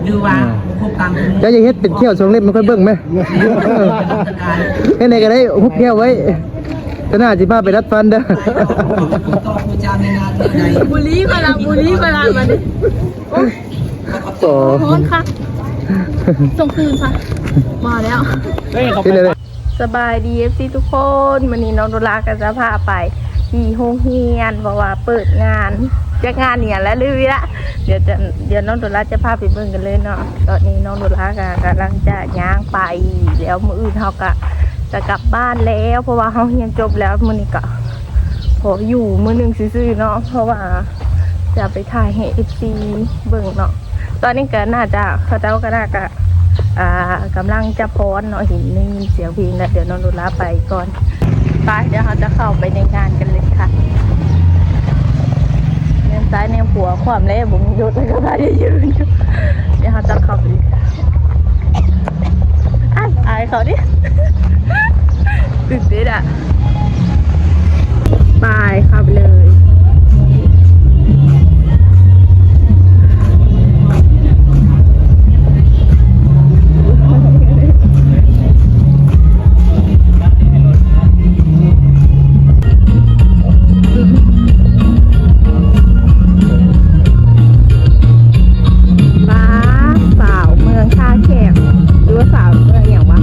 ຫຼືວ່າ ອ່າ ບໍ່ຄົບຕາມ ເຈົ້າຢາກເຮັດເປັນແຂ້ວສອງເຫຼັ້ມໃຫ້ຂ້ອຍເບິ່ງແມ? ເຮັດໃດກໍໄດ້ ຫຸບແຂ້ວໄວ້. ຕາໜ້າຊິພາໄປດັດຟັນເດີ. ບູລີພະລະ ບູລີພະລະບັດນີ້. ໂອ້ຍ ໂອ້ ຮ້ອນຄັກ ສົ່ງຄືນຊະ ມາແລ້ວ. ເປັນໄດ? ສະບາຍດີ ເອັຟຊີ ທຸກຄົນ, ມື້ນີ້ນ້ອງໂດລາກໍຈະພາໄປທີ່ໂຮງຮຽນ ເພາະວ່າເປີດງານ ຈັກງານອີ່ຫຍັງແຫຼະ ລືມອີກລະ. ດຽວຈະ ດຽວນ້ອງໂດລາຈະພາໄປເບິ່ງກັນເລີຍເນາະ. ຕອນນີ້ນ້ອງໂດລາກໍກຳລັງຈະຍ່າງໄປ ແລ້ວມື້ອື່ນເຮົາກໍຈະກັບບ້ານແລ້ວ ເພາະວ່າເຮົາຮຽນຈົບແລ້ວ. ມື້ນີ້ກໍພໍຢູ່ມື້ໜຶ່ງຊື່ໆເນາະ ເພາະວ່າຈະໄປຖ່າຍໃຫ້ ເອັຟຊີ ເບິ່ງເນາະ. ຕອນນີ້ກໍໜ້າຈະ ເຂົາເຈົ້າກໍໜ້າຈະ ອ່າ ກຳລັງຈະຟ້ອນເນາະ ເຫັນໄດ້ຍິນສຽງເພງແລ້ວ. ດຽວນ້ອງໂດລາໄປກ່ອນ. ໄປ ດຽວເຮົາຈະເຂົ້າໄປໃນງານກັນເລີຍຄ່ະ. ແນມຊ້າຍແນມຂວາ ຄວ່ຳແລ້ວ ບໍ່ມີລົດ ແລ້ວກໍພາໄດ້ຢືນຢູ່. ດຽວເຮົາຈະເຂົ້າໄປ ອ້າຍ ອາຍເຂົາເດ້ ຕື່ນເຕັ້ນອະ. ໄປ ເຂົ້າໄປເລີຍ. ປ້າ ສາວເມືອງທ່າແຂກ ຫຼືວ່າສາວເມືອງຫຍັງວະ?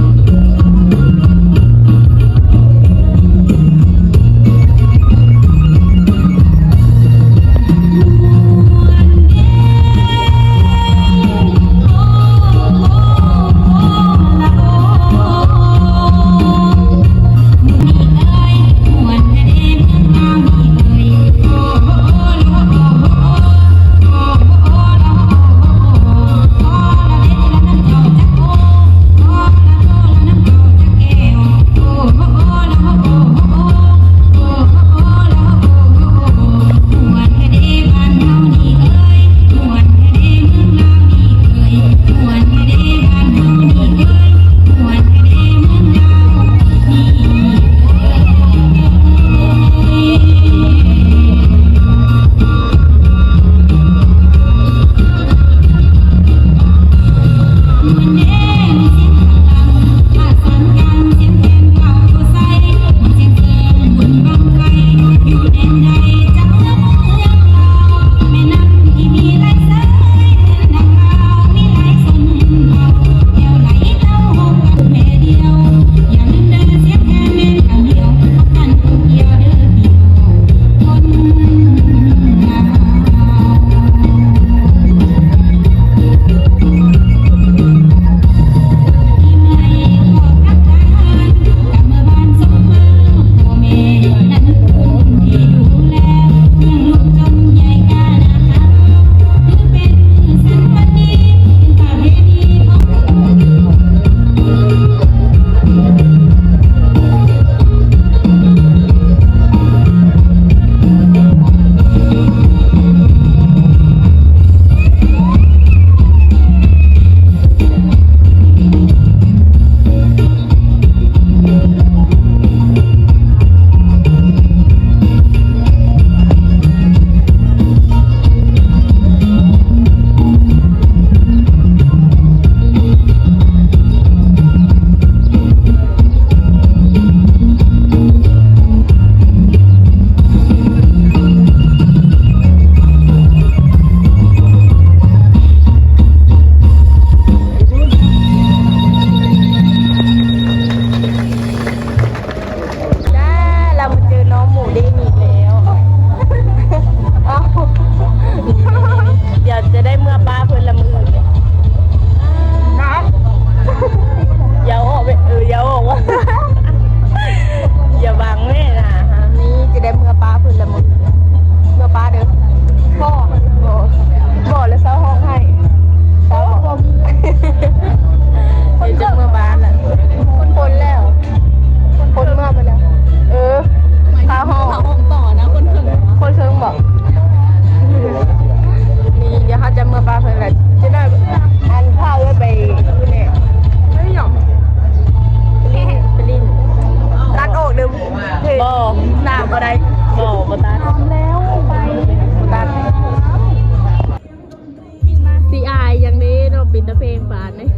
ບາດນີ້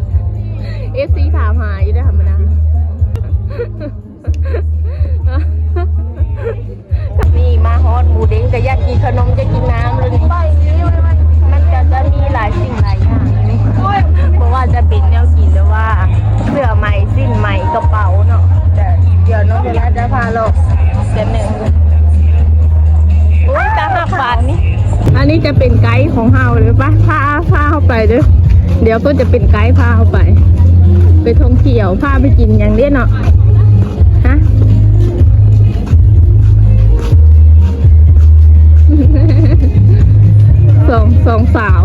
ເອັຟຊີ ຖາມຫາຢູ່ເດ້ ທຳມະດາ. ນີ້ມາຮອດໝູເດ້ງກໍຢາກກິນຂະໜົມ ຢາກກິນນ້ຳເລີຍນີ້. ມັນກໍຈະມີຫຼາຍສິ່ງຫຼາຍຢ່າງນີ້ ບໍ່ວ່າຈະເປັນແນວກິນ ຫຼືວ່າເສື້ອໃໝ ສິ້ນໃໝ ກະເປົາເນາະ. ແຕ່ດຽວນ້ອງເວລາຈະພາເລາະກັນໜຶ່ງ. ໂອ້ຍ ຕາຮັກບາດນີ້. ອັນນີ້ຈະເປັນໄກຂອງເຮົາເດີ. ໄປ ພາ ພາເຮົາໄປເດີ. ດຽວເພິ່ນຈະເປັນໄກພາເຮົາໄປ ໄປທ່ອງທ່ຽວ ພາໄປກິນຫຍັງເດ້ເນາະ? ຮະ? ສອງ ສອງສາວ.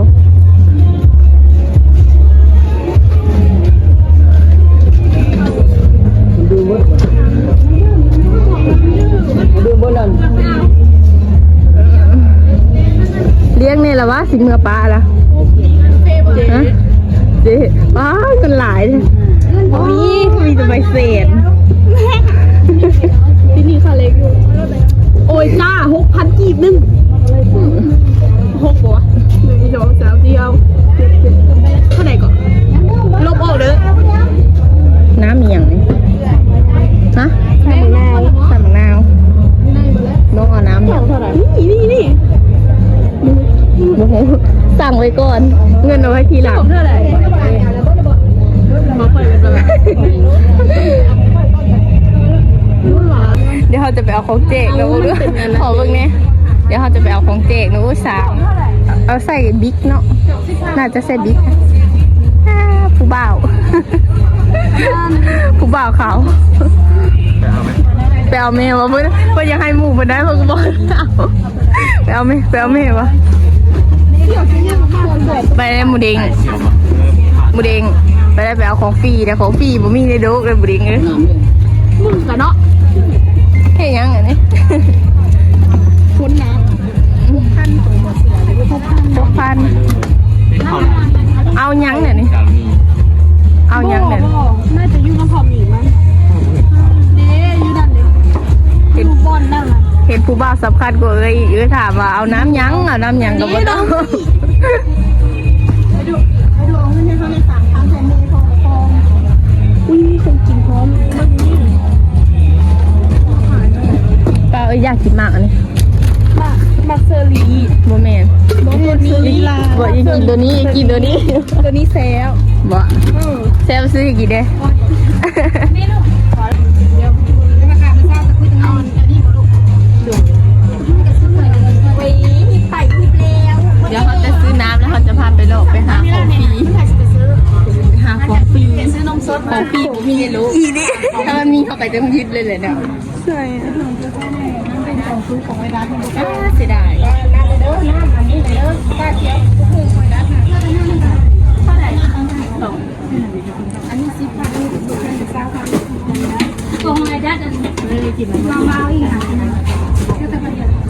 ລ້ຽງແດ່ລະວະ ຊິເມືອປະລະ. ຮະ? ເຈ້ ອ້າວ ເງິນຫຼາຍແທ້. ໂອ້ຍ ມີແຕ່ໃບແສນ. ທີ່ນີ້ຄ່າເລັກຢູ່. ໂອ້ຍຈ້າ ຫົກພັນກີບໜຶ່ງ. ຫົກບໍ່ວະ? ໜຶ່ງ ສອງ ສາມ ສີ່ ຫ້າ ຫົກ ເຈັດ ແປດ ເກົ້າ ເທົ່າໃດເກາະ? ລົບອອກເດີ. ນ້ຳອີ່ຫຍັງນີ້? ຮະ? ນ້ຳໝາກນາວ. ນ້ຳໝາກນາວ. ນ້ອງເອົານ້ຳຫຍັງ? ນີ້ ນີ້ ນີ້. ບໍ່ຮູ້ ສັ່ງໄວ້ກ່ອນ ເງິນເອົາໄວ້ທີຫຼັງ. ເທົ່າໃດ? ບໍ່ຄ່ອຍເປັນປານໃດ. ດຽວເຮົາຈະໄປເອົາຂອງແຈກເນາະ. ເອົາ ມັນເປັນອັນນັ້ນ ຂໍເບິ່ງແດ່. ດຽວເຮົາຈະໄປເອົາຂອງແຈກເນາະ. ອຸດສ່າ ເອົາໃສ່ບິກເນາະ. ໜ້າຈະໃສ່ບິກ. ອ້າ ຜູ້ບ່າວ ຜູ້ບ່າວຂາວ. ໄປເອົາແມ່ວ່າ ເພິ່ນ ເພິ່ນຢາກໃຫ້ໝູ່ເພິ່ນໄດ້ ເພິ່ນກໍບອກເອົາ. ໄປເອົາແມ່ ໄປເອົາແມ່ວ່າ. ໄປແລ້ວໝູເດ້ງ ໝູເດ້ງ ໄປແລ້ວ ໄປເອົາຂອງຟຣີເດີ. ຂອງຟຣີບໍ່ມີໃນໂລກເລີຍໝູເດ້ງເອີຍ. ມຶງກະເນາະ. ເຮັດຫຍັງອັນນີ້? ຄົນນະ. ຫົກພັນ ຫົກພັນ. ເອົາຫຍັງແດ່ນີ້? ເອົາຫຍັງແດ່? ບໍ່ ໜ້າຈະຢູ່ນຳພໍ່ມີມັນເດ້ ຢູ່ນັ້ນເດ້. ເຫັນ ຢູ່ບ່ອນນັ້ນນະ ເຫັນຜູ້ບ່າວສຳຄັນກວ່າເອື້ອຍອີກ. ເອື້ອຍຖາມວ່າເອົານ້ຳຫຍັງ ເອົານ້ຳຫຍັງກໍບໍ່ຕ້ອງ. ໄປດູ ໄປດູເອົາເງິນໃຫ້ເຂົາແດ່ ສາມພັນ ໃຫ້ແມ່ເຂົາ. ອຸ້ຍ ມີຂອງກິນພ້ອມ. ປ້າເອີຍ ຢາກກິນໝາກອັນນີ້. ໝາກ ໝາກເຊີຣີ. ບໍ່ແມ່ນ ບໍ່ ໂຕນີ້ ບໍ່ ກິນໂຕນີ້ ກິນໂຕນີ້. ໂຕນີ້ແຊບ. ບໍ່? ເອີ ແຊບ ຊື້ໃຫ້ກິນແດ່. ດຽວເຮົາຈະຊື້ນ້ຳ ແລ້ວເຮົາຈະພາໄປເລາະ ໄປຫາຂອງຟຣີ ໄປຫາຂອງຟຣີ. ຂອງຟຣີບໍ່ມີໃນໂລກ ອີ່ຫຼີ. ຖ້າມັນມີ ເຮົາໄປແຕ່ຮອງຮຽນເລີຍແຫຼະເນາະ. ໃຊ່ ເສຍດາຍ.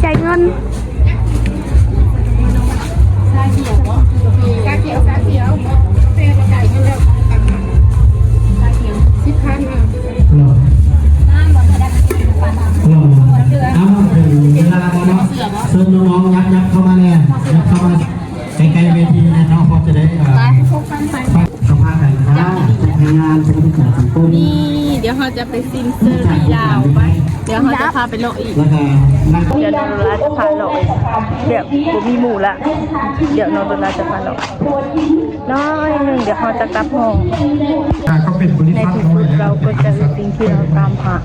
ຈ່າຍເງິນ. ເນາະ ເນາະ ເອົາ ເຖິງເວລາແລ້ວເນາະ ເຊີນນ້ອງໆ ຍັບ ຍັບເຂົ້າມາແດ່ ຍັບເຂົ້າມາໃກ້ໆເວທີແດ່ເນາະ ເພາະຈະໄດ້ ເອີ ໄປ ສະພາກັນເນາະ ໃນງານ ນີ້ ດຽວເຮົາຈະໄປຊິມເຊີຣີລາວ ໄປ ດຽວເຮົາຈະພາໄປເລາະອີກ ແລ້ວກໍ ດຽວນ້ອງໂດລາຈະພາເລາະ ແບບບໍ່ມີໝູ່ລະ ດຽວນ້ອງໂດລາຈະພາເລາະ ໜ້ອຍໜຶ່ງ ດຽວເຮົາຈະກັບຫ້ອງ. ໃນທີ່ສຸດເຮົາກໍເຈີສິ່ງທີ່ເຮົາຕາມຫາ.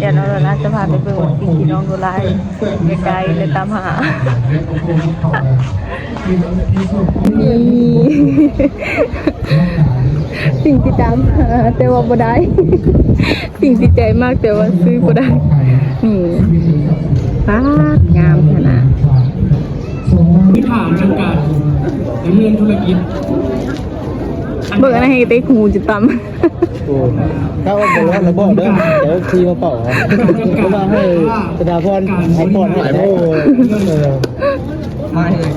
ດຽວນ້ອງໂດລາຈະພາໄປເບິ່ງສິ່ງທີ່ນ້ອງໂດລາໃກ້ໆ ແລະ ຕາມຫາ. ນີ້ ສິ່ງທີ່ຕາມຫາ ແຕ່ວ່າບໍ່ໄດ້. ສິ່ງທີ່ໃຈມັກ ແຕ່ວ່າຊື້ບໍ່ໄດ້. ນີ້ ປາດ ງາມຂະໜາດ. ພື້ນຖານທາງການດຳເນີນທຸລະກິດ. ເບິ່ງອັນນັ້ນໃຫ້ເຕະຫູຈະຕຳ. ໂອ້ ຖ້າວ່າບໍ່ລອດລະບອກເດີ ດຽວຂີ່ມາເປົ່າເອົາ. ເພາະວ່າໃຫ້ສະຖາພອນໃຫ້ພອນໃຫ້. ໂອ້ ເອີ ມາເຮັດ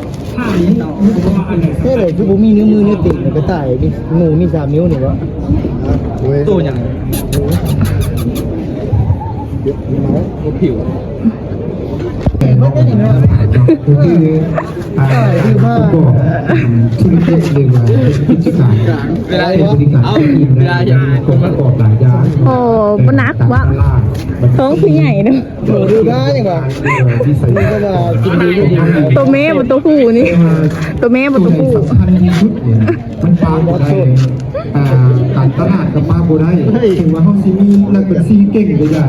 ເຮັດເລີຍ ຄືບໍ່ມີນິ້ວມືນິ້ວຕີນ ກະຕ່າຍນີ້ ໝູມີສາມນິ້ວນີ້ບໍ? ໂຕຫຍັງ? ໂອ້ ຜິວ. ກໍຄື ອ່າ ປະກອບທຸລະກິດ ຫຼືວ່າກິດຈະການໃຫ້ບໍລິການ ເວລາ ຄົນປະກອບຫຼາຍຢ່າງ ໂອ້ ບໍ່ໜັກວະ ທ້ອງຄືໃຫຍ່ເນາະ ໂຕແມ່ບໍ່ໂຕຜູ້ນີ້ ໂຕແມ່ບໍ່ໂຕຜູ້ ສຳຄັນທີ່ສຸດນີ້ ມັນປາບໍ່ໄດ້ ອ່າ ການຕະຫຼາດກໍປາບໍ່ໄດ້ ເຖິງວ່າເຮົາຊິມີນັກບັນຊີເກັ່ງກໍຢ່າ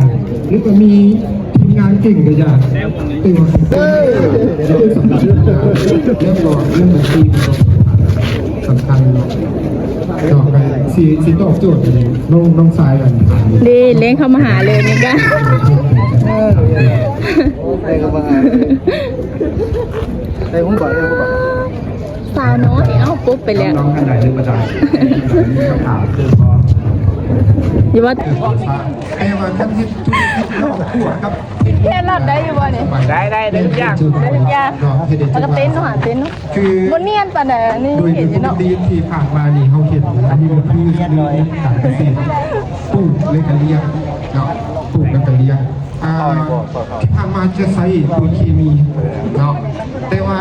ຫຼືວ່າມີທີມງານເກັ່ງກໍຢ່າ ແຕ່ວ່າ ເອີ ສຳລັບ ແລ້ວກໍເລື່ອງບັນຊີ ສຳຄັນເນາະ ເນາະ ຊິ ຊິຕອບໂຈດນ້ອງ ນ້ອງຊາຍອັນ ເດ້ ແລ່ນເຂົ້າມາຫາເລີຍນີ້ກະ ເອີ ແລ່ນເຂົ້າມາຫາເລີຍ ໄດ້ຮູ້ບໍ່ ໄດ້ຮູ້ບໍ່? ສາວນ້ອຍ ເອົ້າ ປຸບໄປແລ້ວ ນ້ອງໆ ທ່ານໃດຫຼືບໍ່ໄດ້ ມີຄຳຖາມເພີ່ມບໍ່? ຢູ່ວ່າ ແຕ່ວ່າຄັນເຮັດທຸລະກິດຄອບຄົວກັບ ກິນແຄຣອດໄດ້ຢູ່ບໍ່ນີ້? ໄດ້ ໄດ້ ໄດ້ທຸກຢ່າງ ໄດ້ທຸກຢ່າງ ເນາະ ເຮັດໄດ້ ແລ້ວກໍເຕັ້ນເນາະ ເຕັ້ນເນາະ ຄື ບໍ່ນຽນປານໃດ ອັນນີ້ເຫັນຢູ່ເນາະ ໂດຍປົກກະຕິທີ່ຜ່ານມານີ້ ເຮົາເຫັນອັນນີ້ມັນຄືເລື່ອງການກະເສດ ປູກແລ້ວກໍລ້ຽງເນາະ ປູກແລ້ວກໍລ້ຽງ ອ່າ ທີ່ຜ່ານມາຈະໃຊ້ປຸ໋ຍເຄມີເນາະ ແຕ່ວ່າ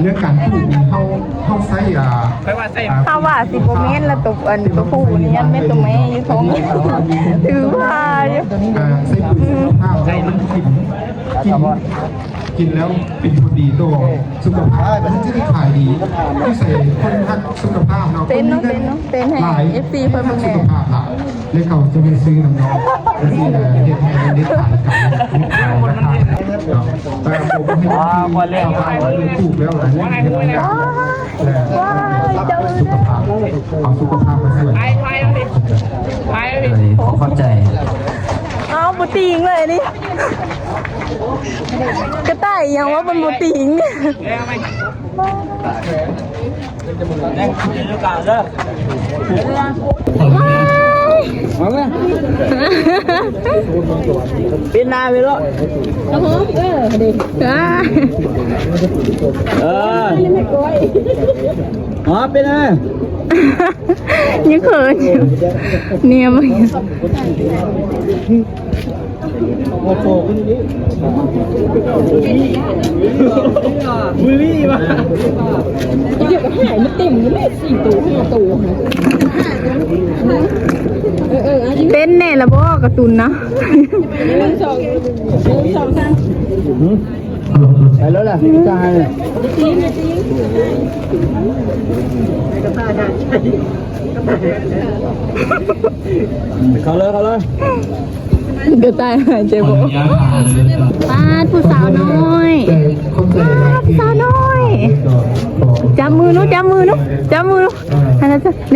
ເລື່ອງການປູກນີ້ເຮົາ ເຮົາໃຊ້ ອ່າ ຖ້າວ່າຊິບໍ່ແມ່ນລະ ໂຕ ອັນ ໂຕຜູ້ນີ້ຍັງແມ່ນໂຕແມ່ຢູ່ທ້ອງ ຖືວ່າຢູ່ ອ່າ ໃຊ້ປຸ໋ຍຄຸນນະພາບແລ້ວມັນກິນ ກິນ ກິນແລ້ວເປັນຜົນດີຕໍ່ສຸຂະພາບ ມັນຈະໄດ້ຂາຍດີ ຄືໃສ່ຄົນຮັກສຸຂະພາບເນາະ ເຕັ້ນເນາະ ເຕັ້ນເນາະ ເຕັ້ນໃຫ້ ເອັຟຊີ ເພິ່ນເບິ່ງແດ່ ຄົນຮັກສຸຂະພາບຫຼາຍ ແລະເຂົາຈະໄດ້ຊື້ນຳເນາະ ເຮັດໃຫ້ໄດ້ຂາຍກັນ ເຮັດຂາຍລາຄາເນາະ ແຕ່ບໍ່ໃຫ້ ອ່າ ພໍແລ້ວ ຊາວບ້ານເພິ່ນປູກແລ້ວ ແລະ ສຸຂະພາບ ເອົາສຸຂະພາບມາຊ່ວຍ ຂອບໃຈ ເອົາ ບໍ່ຕິງເລີຍນີ້ ກະຕ່າຍອີ່ຫຍັງວະ ມັນບໍ່ຕິງ ເປັນໜ້າໄປເນາະ ເອີ ເອີ ອໍ ເປັນໜ້າ ຍັງເຂີນຢູ່ ເນຍມັນ ບູລລີວ່າ ດຽວກໍຫາຍມາເຕັມຢູ່ແຫຼະ ສີ່ໂຕ ຫ້າໂຕ ເອີ ເອີ ເຕັ້ນແດ່ລະບໍ່ກາຕູນນະ ໜຶ່ງ ສອງ ໜຶ່ງ ສອງ ສາມ ໄປແລ້ວແຫຼະ ຈ່າຍ ເຂົ້າເລີຍ ເຂົ້າເລີຍ ກະຕ່າຍຫາຍໃຈບໍ່ ປາດ ຜູ້ສາວນ້ອຍ ປາດ ຜູ້ສາວນ້ອຍ ຈັບມືໜູ ຈັບມືໜູ ຈັບມືໜູ ອັນນັ້ນ ການຮ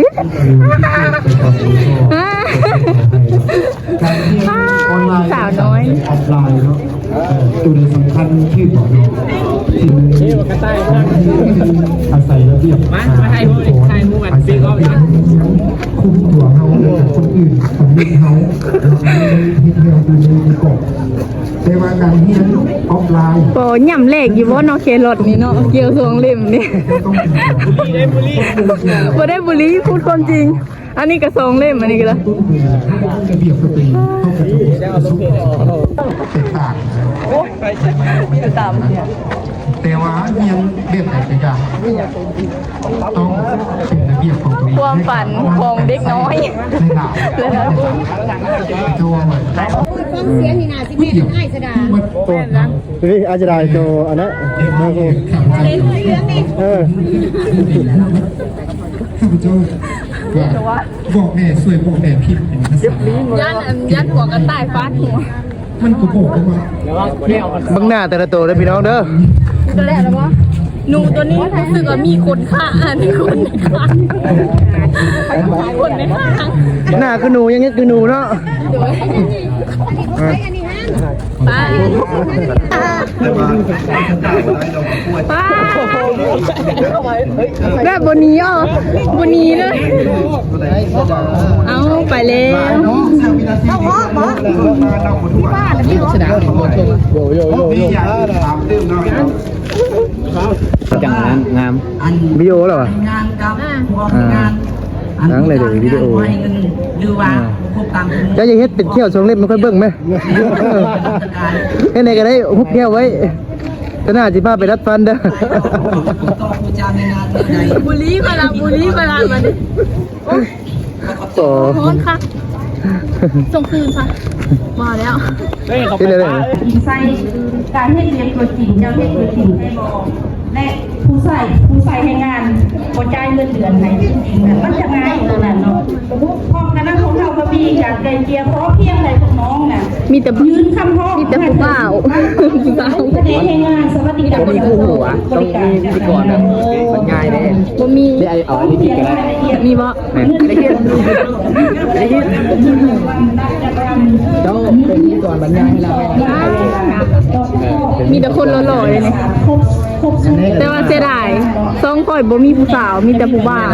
ຽນອອນລາຍ ສາວນ້ອຍ ກັບການຮຽນອອຟລາຍເນາະ ເອີ ໂຕໃດສຳຄັນ ຖືກບໍ່ເນາະ ທີ່ມັນອາໄສລະບຽບ ມາ ມາຖ່າຍຮູບ ຖ່າຍຮູບກັນ ອາໄສລະບຽບ ຄຸມຕົວເຮົາ ແລະ ຄົນອື່ນ ຄອມເມັນເຮົາ ເຮັດແນວຢູ່ໃນກອງ ແຕ່ວ່າການຮຽນອອຟລາຍ ບໍ່ຫຍ້ຳແຫຼກຢູ່ບໍ່ເນາະ ແຄຣອດນີ້ເນາະ ກ່ຽວສອງເຫຼັ້ມນີ້ ບໍ່ໄດ້ບູລລີ ບໍ່ໄດ້ບູລລີ ພູດຄວາມຈິງ. ອັນນີ້ກະສອງເຫຼັ້ມ ອັນນີ້ກະລະ ຕົ້ນເຮືອນໃຫ້ລະບຽບປະເພນີ ເຮົາກະຈະບໍ່ປະສົບແຕກຕ່າງ ແຕ່ວ່າຮຽນແບບໃດກະຢ່າ ຕ້ອງເປັນລະບຽບຂອງຕົວເອງ ຄວາມຝັນຂອງເດັກນ້ອຍ ໃນລາວ ໃນລາວ ຈະວ່າໄງ ຟັງສຽງນີ້ໜ້າຊິແມ່ນອ້າຍສະດາ ແມ່ນນະ ນີ້ອາຈະໄດ້ໂຕອັນນັ້ນ ເອີ ຂ້າພະເຈົ້າວ່າ ບອກແດ່ ຊ່ວຍບອກແດ່ ພິມເປັນພາສາລາວ ຢ້ານ ຢ້ານພວກກະຕ່າຍຟາດຫົວ ມັນກະບອກວ່າ ເບິ່ງໜ້າແຕ່ລະໂຕເດີພີ່ນ້ອງເດີ ແລ້ວບໍ່ ໜູໂຕນີ້ຮູ້ສຶກວ່າມີຂົນຂ້າງ ອັນນີ້ຂົນຂ້າງ ຂົນຂ້າງ ໜ້າຄືໜູ ຍັງເຮັດຄືໜູເນາະ ໂດຍ ເອີ ໄປ ແບບບໍ່ໜີອອກ ບໍ່ໜີເລີຍ ເອົາໄປແລ້ວ ຈັງງາມ ງາມ ວິດີໂອແລ້ວຫວາ ອ່າ ທັງເລີຍເດ ວິດີໂອ ເຈົ້າຢາກເຮັດເປັນແຂ້ວສອງເຫຼັ້ມມາໃຫ້ຂ້ອຍເບິ່ງແມ ເຮັດໃດກະໄດ້ ຮຸບແຂ້ວໄວ້ ຊະນະຊິພາໄປດັດຟັນເດີ້. ບູລີພາລະ ບູລີພາລະບັດນີ້. ໂອ້ຍ ຮ້ອນຄັກ. ສົ່ງຄືນຊະ. ມາແລ້ວ. ເຮັດໄດ້. ໃຊ້ການເຮັດວຽກຕົວຈິງ ເຈົ້າເຮັດຕົວຈິງໄດ້ບໍ່? ແລະ ຜູ້ໃຊ້ ຜູ້ໃຊ້ແຮງງານບໍ່ຈ່າຍເງິນເດືອນໃຫ້ຕົວຈິງນະ ມັນຈະງ່າຍຕົວນັ້ນເນາະ. ພ້ອມກັນນັ້ນ ພວກເຮົາກໍມີການໄກ່ເກ່ຍພໍພຽງໃຫ້ພວກນ້ອງນະ ມີແຕ່ ຍື່ນຄຳຮ້ອງ ມີແຕ່ຜູ້ບ່າວ ຜູ້ບ່າວ ສະແໜງງານ ສະຫວັດດີການ ບໍ່ມີຄູ່ຫົວ ຕ້ອງມີພິທີກອນນະ ມັນງ່າຍເດ້. ບໍ່ມີ. ໄດ້ ເອົາອັນນີ້ຕິດກໍໄດ້. ມີບໍ່? ແມ່ນ ໄດ້ເຮັດ ໄດ້ເຮັດ. ເຈົ້າເປັນພິທີກອນບັນຍາຍໃຫ້ລາວ. ມີແຕ່ຄົນຫຼໍ່ໆເລີຍນີ້ ແຕ່ວ່າເສຍດາຍ ຊ່ອງຂ້ອຍບໍ່ມີຜູ້ສາວ ມີແຕ່ຜູ້ບ່າວ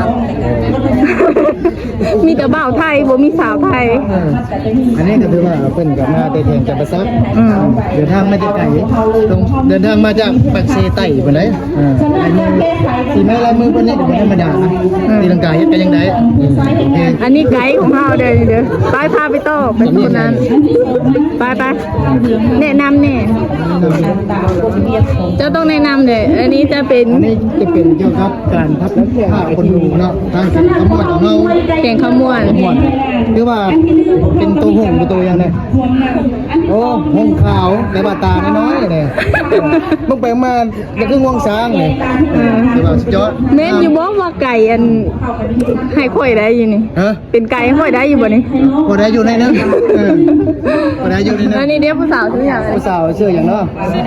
ມີແຕ່ບ່າວໄທ ບໍ່ມີສາວໄທ. ເອີ ອັນນີ້ກໍຖືວ່າເພິ່ນກໍມາແຕ່ແຂວງຈຳປາສັກ. ອືມ ເດີນທາງມາແຕ່ໄກ ຕ້ອງເດີນທາງມາຈາກປາກເຊໃຕ້ພຸ້ນເດ້. ເອີ ສີໄມ້ລາຍມືເພິ່ນນີ້ກໍບໍ່ທຳມະດານະ. ອືມ ຕີລັງກາເຮັດກໍຍັງໄດ້. ອືມ ໂອເຄ ອັນນີ້ໄກຂອງເຮົາເດີ ນີ້ເດີ. ໄປ ພາໄປຕໍ່ ໄປໂຊນນັ້ນ. ໄປ ໄປ ແນະນຳແດ່. ເຈົ້າຕ້ອງແນະນຳເດ້. ອັນນີ້ຈະເປັນ ອັນນີ້ຈະເປັນກ່ຽວກັບການພັບຜ້າຂົນໜູເນາະ ທາງແຂວງຄຳມ່ວນຂອງເຮົາ. ແຂວງຄຳມ່ວນ ຄຳມ່ວນ ຄືວ່າເປັນໂຕຫົງ ເປັນໂຕຫຍັງແດ່? ໂອ້ ຫົງຂາວ ແຕ່ວ່າຕານ້ອຍໆເດ້. ເບິ່ງໄປມາ ກໍຄືງວງຊ້າງນີ້. ເອີ ຖືວ່າສຸດຍອດ. ແມ່ນຢູ່ບໍ່ວ່າໄກ່ອັນໃຫ້ຂ້ອຍໄດ້ຢູ່ນີ້? ຮະ? ເປັນໄກ່ໃຫ້ຂ້ອຍໄດ້ຢູ່ບໍ່ນີ້? ພໍໄດ້ຢູ່ໜ້ອຍໜຶ່ງ. ເອີ ພໍໄດ້ຢູ່ໜ້ອຍໜຶ່ງ. ອັນນີ້ເດ້ ຜູ້ສາວຊື່ຫຍັງ? ຜູ້ສາວຊື່ຫຍັງເນາະ? ຊື່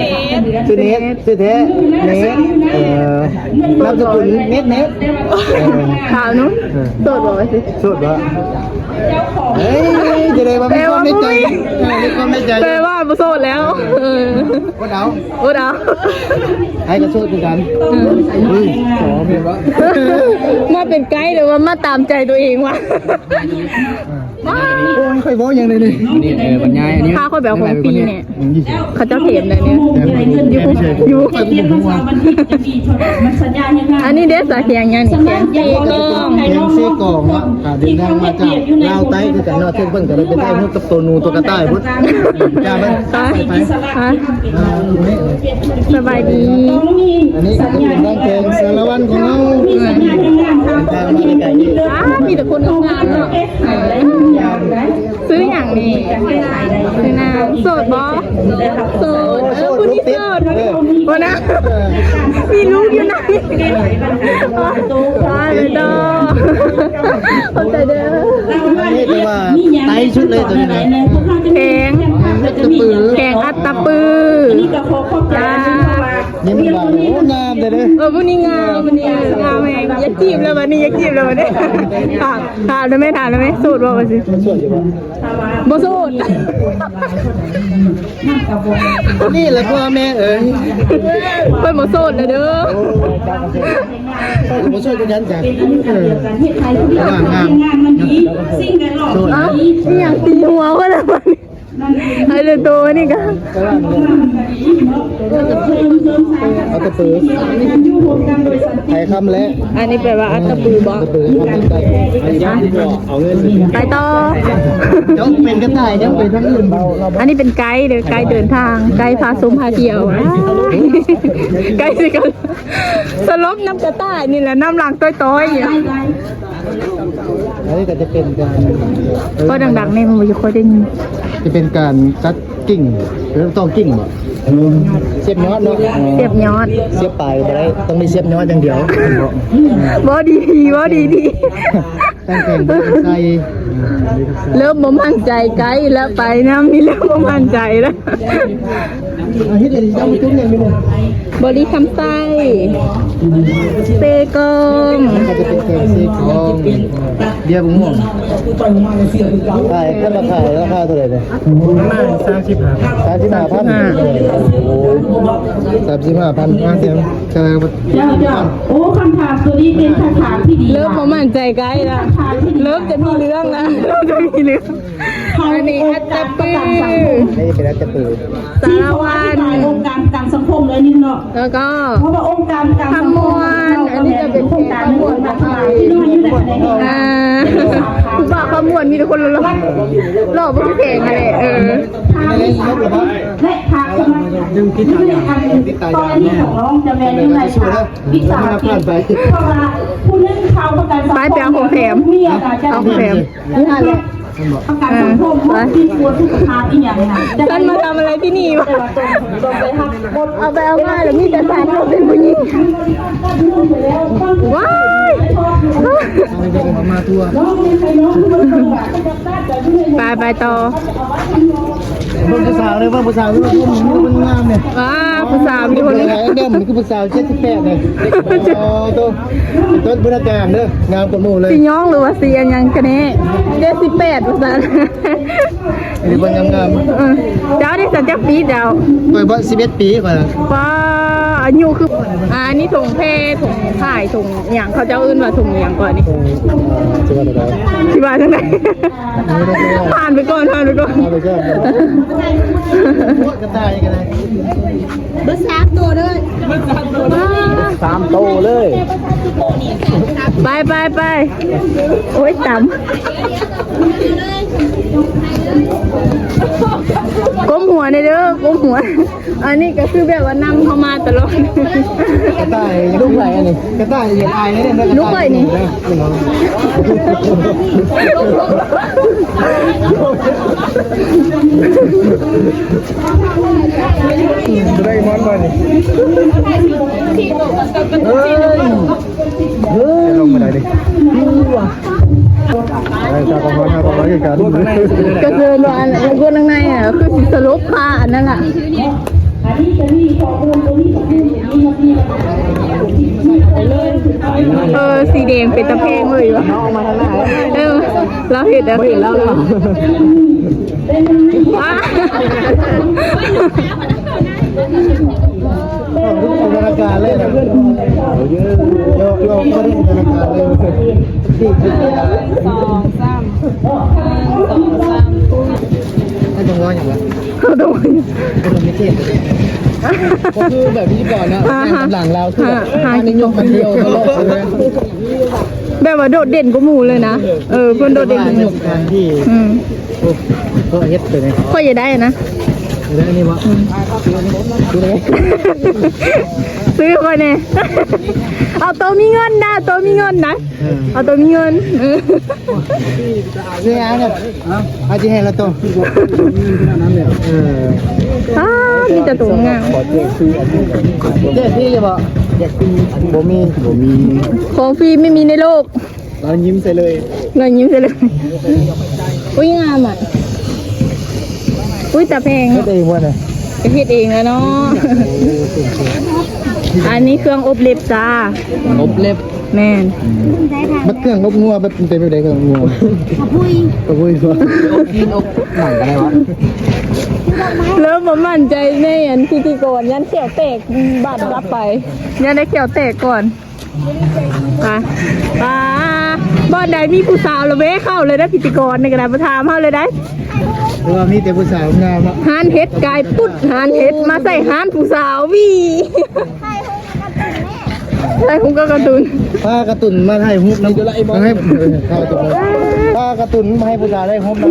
ເນດ ຊື່ເນດ ຊື່ເນດ ຊື່ແທ້ ເນດ. ເອີ ນາມສະກຸນເນັດ ເນັດ. ເອີ ຖາມເນາະ. ເອີ ໂສດບໍ່ວ່າຊິ? ໂສດບໍ່? ເອີ ຈະໄດ້ວ່າມີຄວາມໃນໃຈ. ເອີ ມີຄວາມໃນໃຈ. ແປວ່າບໍ່ໂສດແລ້ວ. ເອີ ອົດເອົາ ອົດເອົາ. ອ້າຍກໍໂສດຄືກັນ. ເອີ ເຮີ້ຍ ສອງແມ່ນບໍ່? ມາເປັນໄກ ຫຼືວ່າມາຕາມໃຈຕົວເອງວະ? ໂອ້ຍ ຂ້ອຍເວົ້າຫຍັງເດນີ້? ນີ້ ເອີ ບັນຍາຍອັນນີ້ ພາຂ້ອຍໄປເອົາຂອງຟຣີແດ່. ອືມ ເຂົາເຈົ້າແຖມໄດ້ນີ້ ແຖມ ຢູ່ ຢູ່ ຂ້ອຍບໍ່ຮູ້ວ່າ. ອັນນີ້ເດ້ ສາແຂງຫຍັງນີ້? ແຂງເຊກອງ ແຂງເຊກອງເນາະ. ອ່າ ເດີນທາງມາຈາກລາວໃຕ້ຄືກັນເນາະ ເຊິ່ງເພິ່ນກໍໄດ້ໄປຖ່າຍຮູບກັບໂຕໜູໂຕກະຕ່າຍພຸ້ນ. ຈ້າ ໄປ ໄປ ໄປ. ອ່າ ສະບາຍດີ. ອັນນີ້ກໍຈະເປັນທາງແຂວງສາລະວັນຂອງເຮົາ. ອ່າ ມີແຕ່ຄົນງາມໆເນາະ. ຊື່ຫຍັງນີ້? ຊື່ນາງ. ໂສດບໍ່? ໂສດ. ເອີ ຜູ້ນີ້ໂສດ. ເອີ ບໍ່ນະ ມີລູກຢູ່ໃນ ຕາຍແລ້ວເນາະ. ຂອບໃຈເດີ. ນີ້ຖືວ່າໄຕສຸດເລີຍຕົວນີ້ນະ. ແຂງ ແຂງອັດຕະປື ແຂງອັດຕະປື. ອ່າ ນີ້ມັນວ່າ ໂອ້ ງາມແທ້ເດີ. ເອີ ຜູ້ນີ້ງາມ ຜູ້ນີ້ງາມແຮງ. ຢາກຈີບແລ້ວບັດນີ້ ຢາກຈີບແລ້ວບັດນີ້. ຖາມ ຖາມໄດ້ໄໝ? ຖາມໄດ້ໄໝ? ໂສດບໍ່ວ່າຊິ? ໂສດຢູ່ບໍ່? ບໍ່ໂສດ. ນີ້ແຫຼະພໍ່ແມ່ເອີຍ ເພິ່ນບໍ່ໂສດແລ້ວເດີ. ໂອ້ ເພິ່ນບໍ່ໂສດຄືກັນຈ້າ. ເອີ ແຕ່ວ່າງາມເນາະ. ໂສດ. ເອົ້າ ອີຫຍັງຕີຫົວເພິ່ນລະບັດນີ້? ໄອ້ເດໂຕນີ້ກະ ອັດຕະປື ໄທຄຳແລະ ອັນນີ້ແປວ່າອັດຕະປືບໍ່? ອັດຕະປື ຄຳໃຕ້. ໄປຕໍ່. ເຈົ້າເປັນກະຕ່າຍ ເຈົ້າໄປທາງອື່ນ. ອັນນີ້ເປັນໄກເດີ ໄກເດີນທາງ ໄກພາຊົມພາທ່ຽວ. ໄກຊິກະ ສະຫຼົບນຳກະຕ່າຍນີ້ແຫຼະ ນຳຫຼັງຕ້ອຍໆ. ອັນນີ້ກໍຈະເປັນການ ເວົ້າດັງໆແດ່ ມັນບໍ່ຄ່ອຍໄດ້ຍິນ. ຈະເປັນການຕັດກິ່ງ ຫຼື ຕອກກິ່ງບໍ່? ສຽບຍອດເນາະ. ສຽບຍອດ ສຽບປາຍບໍ່ໄດ້ ຕ້ອງໄດ້ສຽບຍອດຢ່າງດຽວ. ເວົ້າດີໆ ເວົ້າດີໆ. ຕັ້ງແຕ່ງໃສ່ ເລີ່ມບໍ່ໝັ້ນໃຈໄກແລ້ວ ໄປນຳນີ້ເລີ່ມບໍ່ໝັ້ນໃຈແລ້ວ. ເຮັດອັນນີ້ເຈົ້າມາຈຸດຫຍັງນີ້? ບໍລິຄຳໄຊ ເຊກອງ ເຂົາຈະເປັນແກງເຊກອງ ເບຍບົວມ່ວງ. ຂາຍ ເຂົາມາຂາຍລາຄາເທົ່າໃດນີ້? ປະມານສາມສິບຫ້າພັນ. ສາມສິບຫ້າພັນ. ໂອ້ ສາມສິບຫ້າພັນ ມາແຖມ. ເຈົ້າ ເຈົ້າ ໂອ້ ຄຳຖາມໂຕນີ້ເປັນຄຳຖາມທີ່ດີ. ເລີ່ມບໍ່ໝັ້ນໃຈໄກແລ້ວ ເລີ່ມຈະມີເລື່ອງແລ້ວ ເລີ່ມຈະມີເລື່ອງ. ອັນນີ້ອັດຕະປື ອັນນີ້ເປັນອັດຕະປື ສາລະວັນ ອົງການປະກັນສັງຄົມເລີຍນີ້ເນາະ. ແລ້ວກໍ ເພາະວ່າອົງການປະກັນສັງຄົມ ຄຳມ່ວນ ອັນນີ້ກໍເປັນໂຄງການຂອງລັດຖະບານທີ່ນ້ອຍຢູ່ໃນ ອ່າ ຜູ້ບ່າວ ຄວາມມ່ວນມີແຕ່ຄົນຫຼໍ່ໆ ຫຼໍ່ບໍ່ຄືແພງຫັ້ນແຫຼະ. ເອີ ແລະທາງສະໝັກ ແລະທາງສະໝັກ ຢູ່ໃນອັນກໍລະນີຂອງນ້ອງຈະແມ່ນຢູ່ໃນທາງວິຊາຊີບ ເພາະວ່າຜູ້ໜຶ່ງເຂົ້າປະກັນສັງຄົມ ໄປ ໄປເອົາຂອງແຖມ ມີອາການຈະ ເອົາຂອງແຖມ ຢູ່ຫັ້ນແຫຼະ ປະກັນສັງຄົມ ເອີ ໄປ ທີ່ຄວນສຸຂະພາບອີ່ຫຍັງນະ. ທ່ານມາທຳອະໄລທີ່ນີ້ວະ? ເອົາໄປເອົາມາແລ້ວມີແຕ່ສາມຄົນເປັນຜູ້ຍິງ. ວ້າຍ ໄປ ໄປຕໍ່. ເບິ່ງຜູ້ສາວເດີ ເບິ່ງຜູ້ສາວເດີ ເບິ່ງງາມເດ້. ວ້າ ຜູ້ສາວມີຄົນໜຶ່ງ ເດີ ນີ້ຄືຜູ້ສາວເຈັດສິບແປດເດ້. ໂອ້ໂຕ ຕົ້ນບຸນອາຈານເດີ ງາມກວ່າໝູ່ເລີຍ. ຊິຍ້ອງ ຫຼືວ່າຊິອັນຫຍັງກັນແນ່? ເຈັດສິບແປດ ວ່າຊັ້ນ. ອັນນີ້ເບິ່ງງາມໆ. ເອີ ເຈົ້າໄດ້ສັກຈັກປີເຈົ້າ? ຂ້ອຍບໍ່ ສິບເອັດປີຂ້ອຍນະ. ປ້າ ອາຍຸຄື ອ່າ ອັນນີ້ຖົງແພ ຖົງຂາຍ ຖົງຫຍັງ ເຂົາເຈົ້າເອີ້ນວ່າຖົງຫຍັງກ່ອນນີ້? ຊິວ່າຈັ່ງໃດ ຊິວ່າຈັ່ງໃດ? ຜ່ານໄປກ່ອນ ຜ່ານໄປກ່ອນ ຜ່ານໄປກ່ອນ. ກະຕ່າຍກະໄດ້ ເບິດສາມໂຕເດີ ເບິດສາມໂຕເດີ ສາມໂຕເລີຍ. ໄປ ໄປ ໄປ. ໂອ້ຍ ຕຳ ກົ້ມຫົວແດ່ເດີ ກົ້ມຫົວ. ອັນນີ້ກະຄືແບບວ່ານຳເຮົາມາຕະຫຼອດ. ກະຕ່າຍລູກໃຜອັນນີ້? ກະຕ່າຍຢາກອາຍເດ້ ລູກຂ້ອຍນີ້. ໄດ້ມອນບໍ່ນີ້? ເຮີ້ຍ ເຮີ້ຍ ລົງມາໄດ້ເດ້. ກະເຊີນວ່າອັນ ຄົນຂ້າງໃນຫັ້ນ ຄືຊິສະຫຼົບຄາອັນນັ້ນລະ. ເອີ ສີແດງເປັນຕາແພງເລີຍວ່າ. ເອີ ລາວເຮັດ ບໍ່ເຫັນລາວ. ວ້າ ອອກຮູບອອກທະນາການເລີຍນະ. ເລາະ ເລາະ ອອກທະນາການເລີຍ. ໜຶ່ງ ສອງ ສາມ ໜຶ່ງ ສອງ ສາມ. ໃຫ້ຈັງຫວະຫຍັງວະ? ເຮົາຕ້ອງ ເຮົາຕ້ອງມີເກມ. ກໍຄືແບບພິທີກອນນະ ອ່າຮະ ແຂ່ງກັບຫຼັງລາວ ຄືແບບ ອ່າຮະ ອັນນີ້ຍົກມາທ່ຽວຕະຫຼອດເລີຍ. ແບບວ່າໂດດເດັ່ນກວ່າໝູ່ເລີຍນະ. ເອີ ເພິ່ນໂດດເດັ່ນກວ່າໝູ່. ຍົກມາທີ່ ອືມ ໂອ້ ເຂົາເຮັດໄປນີ້ ຂ້ອຍຢາກໄດ້ນະ. ໄດ້ນີ້ບໍ່? ອືມ ຊື້ໄດ້ ຊື້ຂ້ອຍແດ່. ເອົາໂຕມີເງິນນະ ໂຕມີເງິນນະ. ເອີ ເອົາໂຕມີເງິນ. ເອີ ເອົາຊິໃຫ້ລະໂຕ. ເອີ ອ້າ ມີແຕ່ໂຕງາມ. ແຈກຟຣີຢູ່ບໍ່? ບໍ່ມີ ບໍ່ມີ ຂອງຟຣີໄມ່ມີໃນໂລກ. ລອຍຍິ້ມໃສ່ເລີຍ ລອຍຍິ້ມໃສ່ເລີຍ. ອຸ້ຍ ງາມອ່ະ. ອຸ້ຍ ຕາແພງ ເຮັດເອງບໍ່ນະ? ກະເຮັດເອງແຫຼະເນາະ. ອັນນີ້ເຄື່ອງອົບເລັບຈ້າ. ອົບເລັບ. ແມ່ນ. ບັດເຄື່ອງອົບງົວແບບເປັນແບບໃດ? ເຄື່ອງອົບງົວ ກະພຸ້ຍ ກະພຸ້ຍ. ອົບຕີນ ອົບຫຍັງກະໄດ້ວະ. ເລີ່ມບໍ່ໝັ້ນໃຈໃນອັນພິທີກອນ ຢ້ານແຂ້ວແຕກບາດກັບໄປ ຢ້ານໄດ້ແຂ້ວແຕກກ່ອນ. ໄປ ໄປ ບ່ອນໃດມີຜູ້ສາວລະແວະເຂົ້າເລີຍເດີ ພິທີກອນນີ້ກະໄດ້ ບໍ່ຖາມເຮົາເລີຍໄດ໋. ເພາະວ່າມີແຕ່ຜູ້ສາວງາມເນາະ. ຮ້ານເຫັດກາຍປຸດ ຮ້ານເຫັດມາໃສ່ຮ້ານຜູ້ສາວວີ. ຖ່າຍຮູບກັບກາຕູນ ພາກາຕູນມາຖ່າຍຮູບນຳ ໃຫ້ ພາກາຕູນມາໃຫ້ຜູ້ສາວໄດ້ຮູບນຳ.